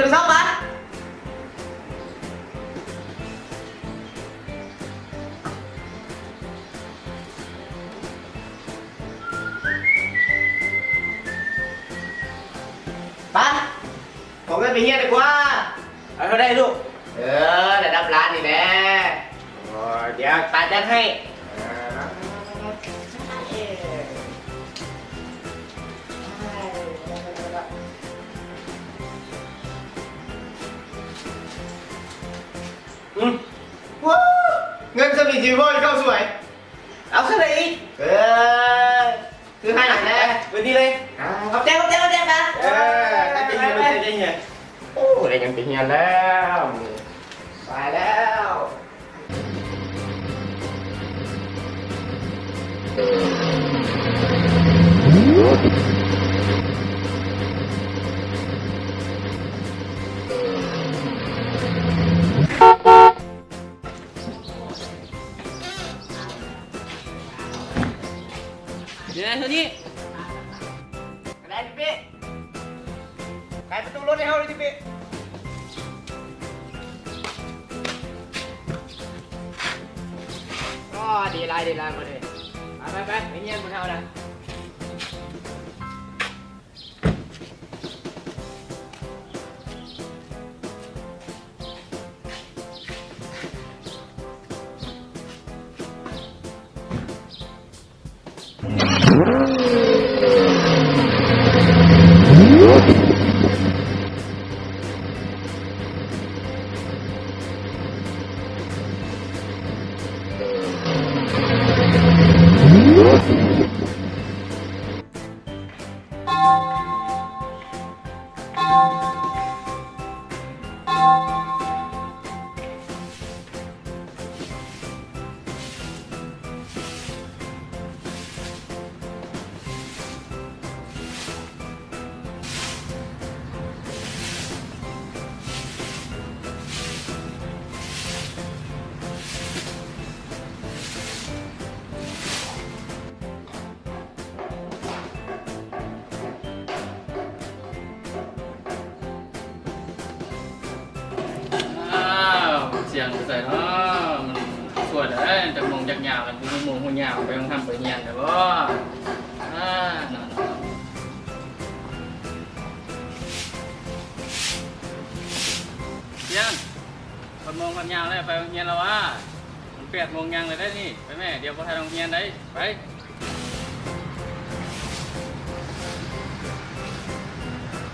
ໂທລະສັບປະ ປະ ຂໍເງິນໄປຮຽນດີກວ່າ. ເອົາເທົ່າໃດລູກ? ເອີ ລະດັບລ້ານນີ້ແຫຼະ. ໂອ້ຍ ດຽວຕາຈັດໃຫ້. ອືມ ວ້າວ ເງິນສ່ຳນີ້ຊິບໍ່ໃຫ້ເຂົ້າສວຍ. ເອົາເທົ່າໃດອີກ? ເອີ ຄືໃຫ້ແຫຼະ ເບິດນີ້ເລີຍ. ອ່າ ຂອບໃຈ ຂອບໃຈ ຂອບໃຈປະ. ເອີ ຕັ້ງໃຈຮຽນ ຕັ້ງໃຈຮຽນ. ໂອ້ ໄດ້ຫຍັງໄປຮຽນແລ້ວ ໄປແລ້ວ. ເດີນາໂທນີ້ ໄປໄປ ໄຂປະຕູລົດໃຫ້ເຮົາເລີຍຕິເປ. ອໍ ດີຫຼາຍ ດີຫຼາຍໝົດເລີຍ. ໄປ ໄປ ໄປ ໄປຮຽນພວກເຮົານະ. ອ້າວ ສຽງໄປໃສເນາະ? ມັນຊວຍແລ້ວ ຈັກໂມງຈັກຍາມແລ້ວ ບໍ່ຮູ້ໂມງຮູ້ຍາມ ໄປໂຮງຮຳໄປຮຽນແລ້ວບໍ? ອ້າວ ເນາະ ສຽງ ຮອດໂມງຮອດຍາມແລ້ວ ໄປໂຮງຮຽນແລ້ວຫວາ? ມັນແປດໂມງຍັງແລ້ວເດ້ນີ້. ໄປແມ່ ດຽວບໍ່ທັນໂຮງຮຽນໃດ໋ ໄປ.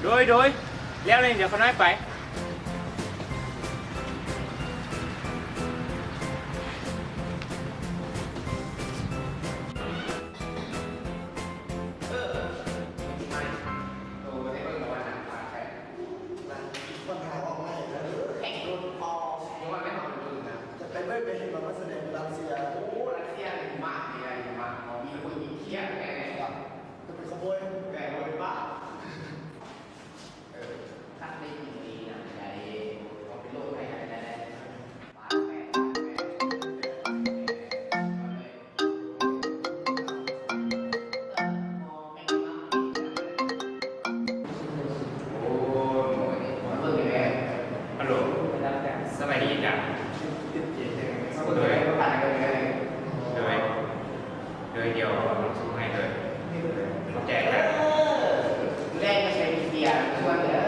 ໂດຍ ໂດຍ ແລ້ວນີ້ ດຽວຂ້ານ້ອຍໄປ. ໂອ້ຍ ມາເບິ່ງແດ່. ຮັລໂຫຼ ສະບາຍດີຈ້າ. ໂດຍ ໂດຍ ໂດຍ ດຽວເອົາມາສົ່ງໃຫ້ເລີຍ. ຂອບໃຈ. ເອີ ມື້ແລງມາໃຊ້ເບຍຊວນເດີ.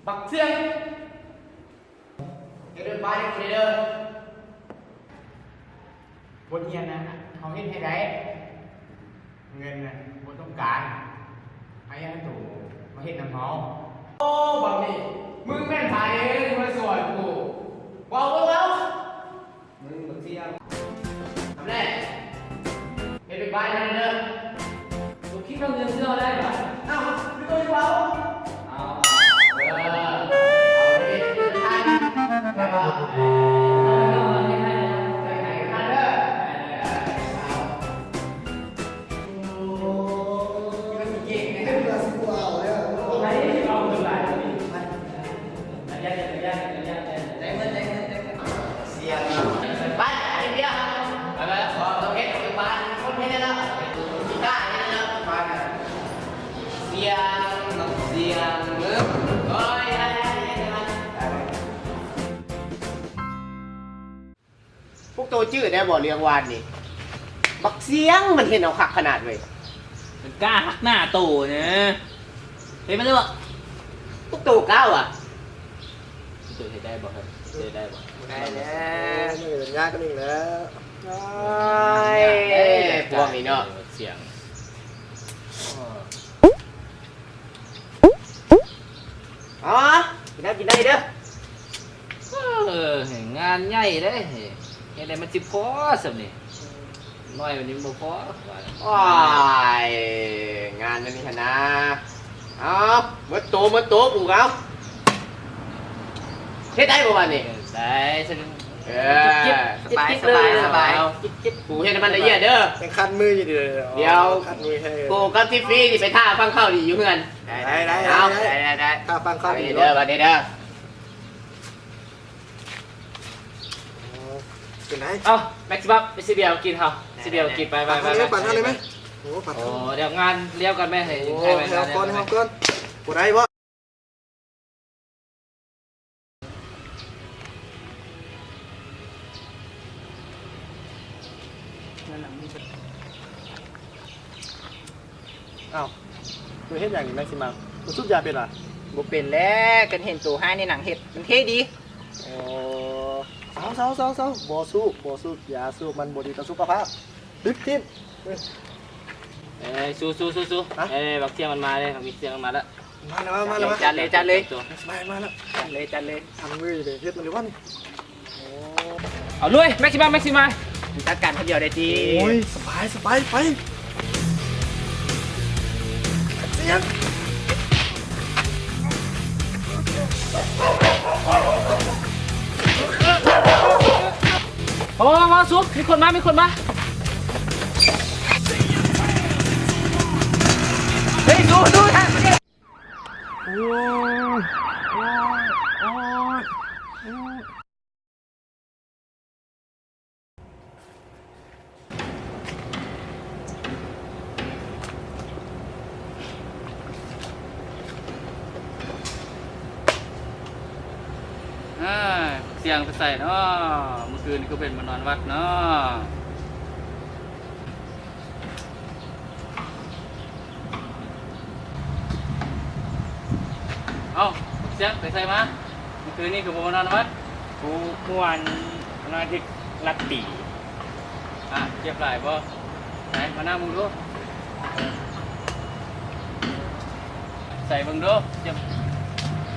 ບັກຊຽງ ເຮັດເດີ ໄປເດີ ເຮັດເດີ. ບົດຮຽນນະ ເຮົາເຮັດໃຫ້ໄດ້ ເງິນນະບໍ່ຕ້ອງການ ໃຫ້ໂຕມາເຮັດນຳເຮົາ. ໂອ້ ບັກນີ້ ມຶງແມ່ນໃຜມາຊ່ວຍກູ? ເວົ້າ ເວົ້າ ເວົ້າ. ມຶງບັກຊຽງ ທຳແຫຼະ ເຮັດວຽກບ້ານແດ່ເດີ. ບໍ່ຄິດວ່າເງິນຊື້ເຮົາໄດ້ຫວາ? ເອົ້າ ຄືບໍ່ເວົ້າ? ເອົາ ເອີ ເອົາເຮັດທານ ແຕ່ວ່າ ເອີ ເຮັດໃຫ້ ໃຫ້ທານເດີ. ພວກໂຕຈື່ໄດ້ບໍ່ເລື່ອງວານນີ້? ບັກຊຽງມັນເຮັດເອົາຄັກຂະໜາດເວີຍ. ມັນກ້າຮັກໜ້າໂຕນະ. ເຮັດມາເລີຍບໍ່? ພວກໂຕກ້າຫວາ? ໂຕເຮັດໄດ້ບໍ່? ເຮັດໄດ້ບໍ່? ບໍ່ໄດ້ແລ້ວ. ມັນກໍເປັນຍາກກວ່ານີ້ແລ້ວ. ໂອ້ຍ ພວກນີ້ເນາະ. ບັກຊຽງ. ອໍ ກິນໄດ້ ກິນໄດ້ເດີ. ເອີ ງານໃຫຍ່ເດ້ ເຮັດໃດມັນຊິພໍສ່ຳນີ້? ໜ້ອຍກວ່ານີ້ມັນບໍ່ພໍ. ໂອ້ຍ ງານອັນນີ້ຫັ້ນນາ. ເອົາ ໝົດໂຕ ໝົດໂຕ ກູເອົາ. ເຮັດໄດ້ບໍ່ບາດນີ້? ໄດ້. ເອີ ສະບາຍ ສະບາຍ ສະບາຍ. ກູເຮັດໃຫ້ມັນລະອຽດເດີ. ຍັງຄັນມືຢູ່ເດີ. ດຽວ ຄັນມືໃຫ້ ກູກັບທິຟຟີຊິໄປຖ້າຟັງຂ່າວດີຢູ່ເຮືອນ. ໄດ້ ໄດ້ ໄດ້ ເອົາ ໄດ້ ໄດ້ ໄດ້ ຖ້າຟັງຂ່າວດີເດີ ບາດນີ້ເດີ. ເປັນໄດ? ເອົາ ແມັກຊິມັມ ໄປຊື້ເບຍກິນເຮົາ ຊື້ເບຍກິນ. ໄປ ໄປ ໄປ ປັ່ນເລີຍ ປັ່ນເລີຍ. ໂອ້ ປັ່ນ ໂອ້ ດຽວງານລຽວກ່ອນແມ່. ໂອ້ ໃຫ້ ໃຫ້ ໃຫ້ ໃຫ້ກ່ອນ ໃຫ້ກ່ອນ. ບໍ່ໄດ້ບໍ່? ເອົ້າ ໂຕເຮັດຫຍັງນີ້ແມັກຊິມັມ? ໂຕສູບຢາເປັນຫວາ? ບໍ່ເປັນແຫຼະ ຄັນເຫັນໂຕຮ້າຍໃນໜັງເຮັດ ມັນເທ່ດີ. ໂອ້ ເຊົາໆໆໆ ບໍ່ສູບ ບໍ່ສູບ ຢ່າສູບ ມັນບໍ່ດີຕໍ່ສຸຂະພາບ. ຕິດ ຕິດ. ເອີຍ ສູ້ໆໆໆ. ຮະ? ເອີຍ ບັກຊຽງມັນມາເລີຍ ບັກຊຽງມັນມາແລ້ວ. ມາແລ້ວ ມາແລ້ວ. ຈັດເລີຍ ຈັດເລີຍ. ມາ ມາ ມາແລ້ວ. ຈັດເລີຍ ຈັດເລີຍ. ທຳມືເລີຍ ເຮັດມັນເລີຍວະນີ້. ໂອ້ ເອົາເລີຍ ແມັກຊິມັມ ແມັກຊິມັມ. ຈັດການຄົນດຽວໄດ້ຕິ? ໂອ້ຍ ສະບາຍ ສະບາຍ ໄປ. ເອົາ ເອົາ ເອົາ ສູ້ ມີຄົນມາ ມີຄົນມາ. ເຮີ້ຍ ສູ້ ສູ້ ໂອ້ຍ ໂອ້ຍ ໂອ້ຍ. ອ້າຍ ບັກຊຽງໄປໃສເນາະ? ມື້ຄືນນີ້ຄືເຫັນມານອນວັດເນາະ? ເອົ້າ ບັກຊຽງ ໄປໃສມາ? ມື້ຄືນນີ້ຄືບໍ່ມານອນວັດ? ກູ ເມື່ອວານນອນທີ່ລັດຕີ. ອ່າ ເຈັບຫຼາຍບໍ່? ໄປ ມານັ່ງເບິ່ງດູ. ໃສ່ເບິ່ງດູ ເຈັບ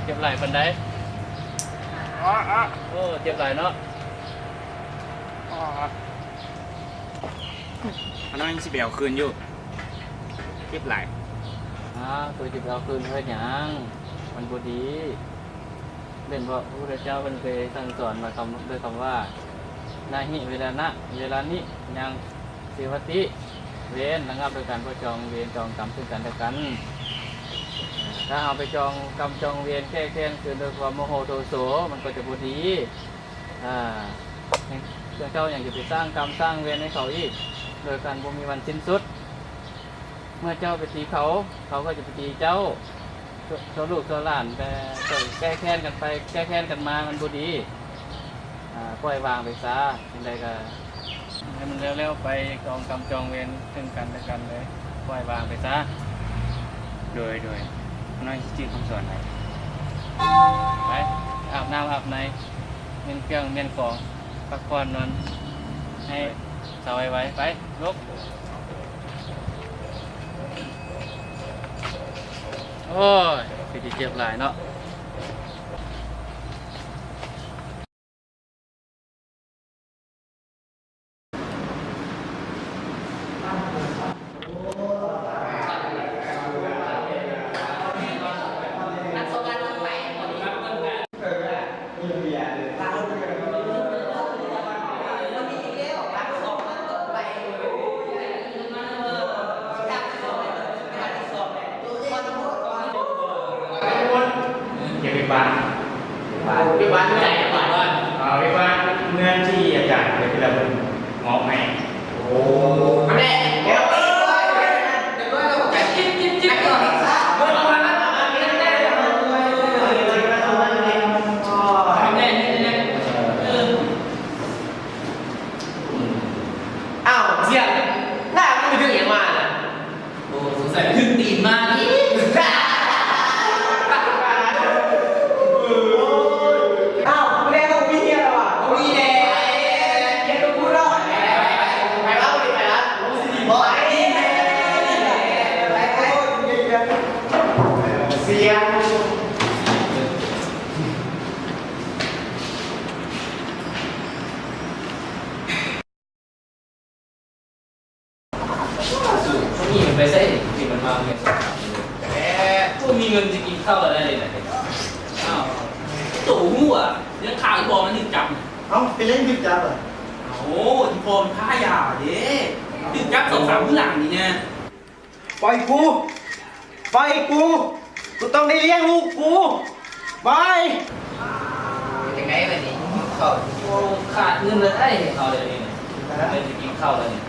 ເຈັບຫຼາຍປານໃດ? ໂອ້ ເຈັບຫຼາຍເນາະ. ຂ້ານ້ອຍຍັງຊິໄປເອົາຄືນຢູ່ ເຈັບຫຼາຍ. ອ້າວ ໂຕຈະໄປເອົາຄືນເຮັດຫຍັງ? ມັນບໍ່ດີ. ແມ່ນເພາະພະພຸດທະເຈົ້າເພິ່ນເຄີຍສັ່ງສອນມາຄຳ ດ້ວຍຄຳວ່າ ນະຫິ ເວລານະ ເວລານິ ຍັງ ເສວະຕິ ເວນ ລະງັບໂດຍການບໍ່ຈອງເວນຈອງກຳເຊິ່ງກັນແລະກັນ. ຖ້າເຮົາໄປຈອງກຳຈອງເວນ ແກ້ແຄ້ນຄືນໂດຍຄວາມໂມໂຫໂທໂສ ມັນກໍຈະບໍ່ດີ. ອາ ເຈົ້າຍັງຈະໄປສ້າງກຳສ້າງເວນໃຫ້ເຂົາອີກ ໂດຍການບໍ່ມີວັນສິ້ນສຸດ. ເມື່ອເຈົ້າໄປຕີເຂົາ ເຂົາກໍຈະໄປຕີເຈົ້າ. ໂຊ ໂຊລູກໂຊຫຼານ ແຕ່ ແຕ່ແກ້ແຄ້ນກັນໄປແກ້ແຄ້ນກັນມາ ມັນບໍ່ດີ. ອາ ປ່ອຍວາງໄປຊະ. ຈັ່ງໃດກໍໃຫ້ມັນແລ້ວໆໄປ ຈອງກຳຈອງເວນເຊິ່ງກັນແລະກັນເລີຍ ປ່ອຍວາງໄປຊະ. ໂດຍ ໂດຍ ນ້ອຍຊິຈື່ຄຳສອນໃຫ້. ໄປ ອາບນ້ຳອາບໃນ ປ່ຽນເຄື່ອງປ່ຽນຂອງ ພັກຜ່ອນນອນໃຫ້ສະບາຍໄວ ໄປ ລຸກ. ໂອ້ຍ ຄືຊິເຈັບຫຼາຍເນາະ. ເກັບວຽກບ້ານ ວຽກບ້ານໃຫຍ່ກວ່າ ເອີ ວຽກບ້ານເຮືອນທີ່ອາຈານເພິ່ນມອບໃຫ້. ໂອ້ ມາແດ່ ແລ້ວ ອ້າວ ສຽງ ໜ້າມຶງໄປຖືກຫຍັງມານະ? ໂອ້ ສົງໄສໄປຖືກຕີນມານີ້. ອ້າວ ມື້ແລກເຮົາບໍ່ມີຮຽນແລ້ວຫວາ? ບໍ່ມີແລ້ວ. ຮຽນກັບຄູເນາະ. ໄປລະ ໄປລະ ໄປລະ. ໂອ້ ຊິດີບໍ່? ໄປ ໄປ ໄປ ໄປ. ສຽງ. ນີ້ມັນໄປໃສ ທີ່ມັນມາເປັນສອງສາມມື້ແລ້ວ ບໍ່ມີເງິນຊິກິນເຂົ້າແລ້ວໄດ໋. ອ້າວ ໂຕຮູ້ຫວາ ຍັງຂ້າງອີ່ພໍ່ມັນຖືກຈັບ. ເອົ້າ ເປັນຫຍັງຖືກຈັບອະ? ໂອ້ ອີ່ພໍ່ມັນຄ້າຢາເດ້ ຖືກຈັບສອງສາມມື້ຫຼັງນີ້ນະ. ປ່ອຍກູ ປ່ອຍກູ ກູຕ້ອງໄດ້ລ້ຽງລູກກູ ປ່ອຍ. ເປັນຈັ່ງໃດບັດນີ້ ເຂົ້າ ໂອ້ ຂາດເງິນແລ້ວໄດ໋ ເຂົ້າດຽວນີ້ ໄດ້ຊິກິນເຂົ້າແລ້ວນີ້.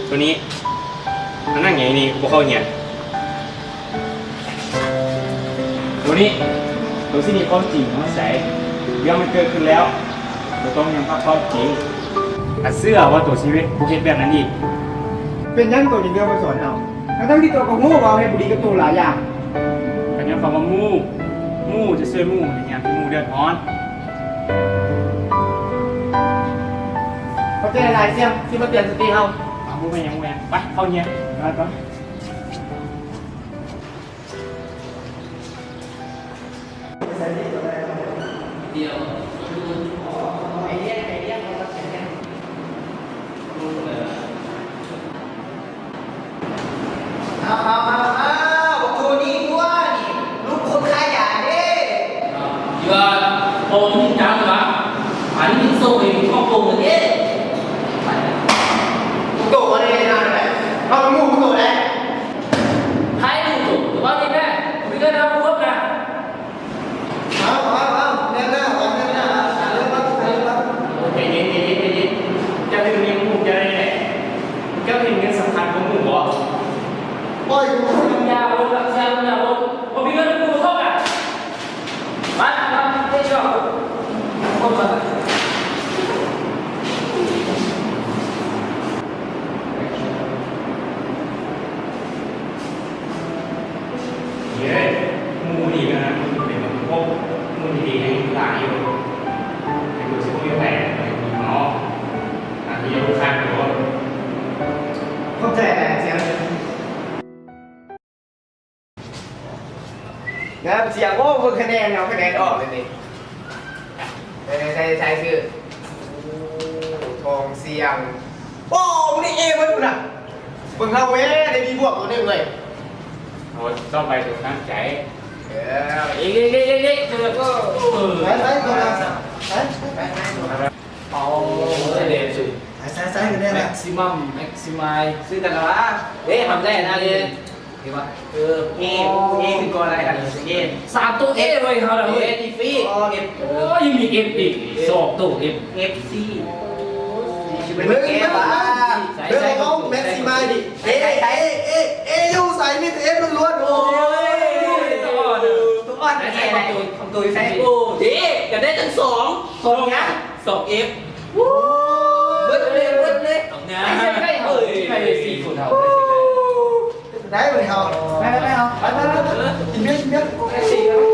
ໂຕນີ້ ມານັ່ງຫຍັງຢູ່ນີ້ ບໍ່ເຂົ້າຮຽນ. ໂຕນີ້ ໂຕຊິໜີຄວາມຈິງມາໃສ? ເລື່ອງມັນເກີດຂຶ້ນແລ້ວ ໂຕຕ້ອງຍອມຮັບຄວາມຈິງ. ອາ ເຊື່ອວ່າໂຕຊິບໍ່ເຮັດແບບນັ້ນອີກ. ເປັນຫຍັງໂຕຈຶ່ງເລືອກມາສອນເຮົາ ທັງໆທີ່ໂຕກໍຮູ້ວ່າເຮົາເຮັດບໍ່ດີກັບໂຕຫຼາຍຢ່າງ? ກໍຍ້ອນຄຳວ່າໝູ່ ໝູ່ຈະຊ່ວຍໝູ່ໃນຍາມທີ່ໝູ່ເດືອດຮ້ອນ. ຂອບໃຈຫຼາຍໆ ສຽງ ທີ່ມາເຕືອນສະຕິເຮົາ. ເອົາ ບໍ່ແມ່ນຫຍັງ ບໍ່ແມ່ນຫຍັງ ໄປເຂົ້າຮຽນ ໄປ. ເອົາ ເອົາ ເອົາ ເອົາ ບັກໂທນີ້ຕົວະນີ້ ລູກຄົນຄ້າຢາເດ້. ທີ່ວ່າພໍ່ມັນຖືກຈັບຫັ້ນຫວາ? ອັນນີ້ມັນສົ່ງໄປຂອງໂກງເດ້. ໂຕບໍ່ໄດ້ນານແຫຼະ ເຮົາຮູ້ໂຕແລ້ວ. ໃຜຮູ້ໂຕ? ແຕ່ວ່ານີ້ແມ່ ມີເງິນເຮົາຄົບນະ. ເອົາ ເອົາ ເອົາ ແນມໜ້າ ແນມໜ້າ ເອົາ ເອົາ ເອົາ ໃຈເຢັນ ໃຈເຢັນ ໃຈເຢັນ. ເຈົ້າເຫັນເງິນໝູ່ເຈົ້າໄດ້ແຫຼະ. ເຈົ້າເຫັນເງິນສຳຄັນກວ່າໝູ່ບໍ່? ປ່ອຍກູ ສັນຍາ ບໍ່ ສັນຍາ ບໍ່ ບໍ່ມີເງິນກູບໍ່ເຂົ້ານະ. ມາ ມາ ເຮັດດອກ ຄົນມາ. ເອີຍ ໝູ່ນີ້ນະ ມັນເປັນໝູ່ດີ ຍັງຫຼາຍຢູ່. ແຕ່ກໍຊິບໍ່ມີໃຜເນາະ ອັນນີ້ລູກຄ້າຢູ່. ຂອບໃຈຫຼາຍ ສຽງ. ງາມ ສຽງ. ໂອ້ ເບິ່ງຄະແນນ ເອົາຄະແນນອອກເລີຍນີ້. ໃສ່ ໃສ່ ໃສ່ຊື່. ໂອ້ ທອງ ສຽງ. ໂອ້ ມື້ນີ້ເອເບິດພຸ້ນນະ. ເບິ່ງເຮົາເວີຍ ໄດ້ B ບວກ ໂຕໜຶ່ງເວີຍ. ໂອ້ ຕໍ່ໄປຕ້ອງຕັ້ງໃຈ. ເອີ ອີກ ອີກ ອີກ ອີກ. ໂອ້ ໄປ ໄປ ໄປ ໄປ ໄປ. ໂອ້ຍ ເດຊື ໃສ່ ໃສ່ ໃສ່ ກໍໄດ້ລະ. ແມັກຊິມັມ ແມັກຊິມາຍ ຊື້ກັນລະວະ. ເດ້ ຂອບໃຈນະເດ. ເຫັນບໍ່? ເອີ ເອ ເອ ຄືກ່ອນໄດ້ກັນ ເອ ສາມໂຕ ເອ ເວີຍ ເຮົານະເວີຍ. ເອ ທີ່ຟຣີ ເອັຟ ໂອ້ຍ ຍັງມີ ເອັຟ ອີກ ສອງໂຕ ເອັຟ ເອັຟ ຊີ. ຊິເປັນ ເບິ່ງ ເອ ເບິ່ງ ວະ ໃສ່ ເບິ່ງ ໃສ່ ຂອງແມັກຊິມາຍນີ້. ເອ ໃສ່ ໃສ່ ເອ ເອ ເອ ຢູ່ໃສ? ມີແຕ່ ເອັຟ ລ້ວນໆ. ໂອ້ຍ ໂອ້ຍ. ຂອງໂຕ ຂອງໂຕຢູ່ໃສ? ໂອ້ ເດ້ ກໍໄດ້ຕັ້ງສອງ ສອງຫຍັງ? ສອງເອັຟ ເບິດເລີຍ ເບິດເລີຍ ເອົາໜ້າ ໄປໃສ່ໄດ້ເຮົາ ໄປໃສ່ໄດ້ສີ່ຄົນເຮົາ ໄປໃສ່ໄດ້ ໄດ້ບໍ່ເຮົາ? ໄປ ໄປ ໄປ ເຮົາ ໄປ ໄປ ໄປ ກິນເບຍ ກິນເບຍ ໄປໃສ່ໄດ້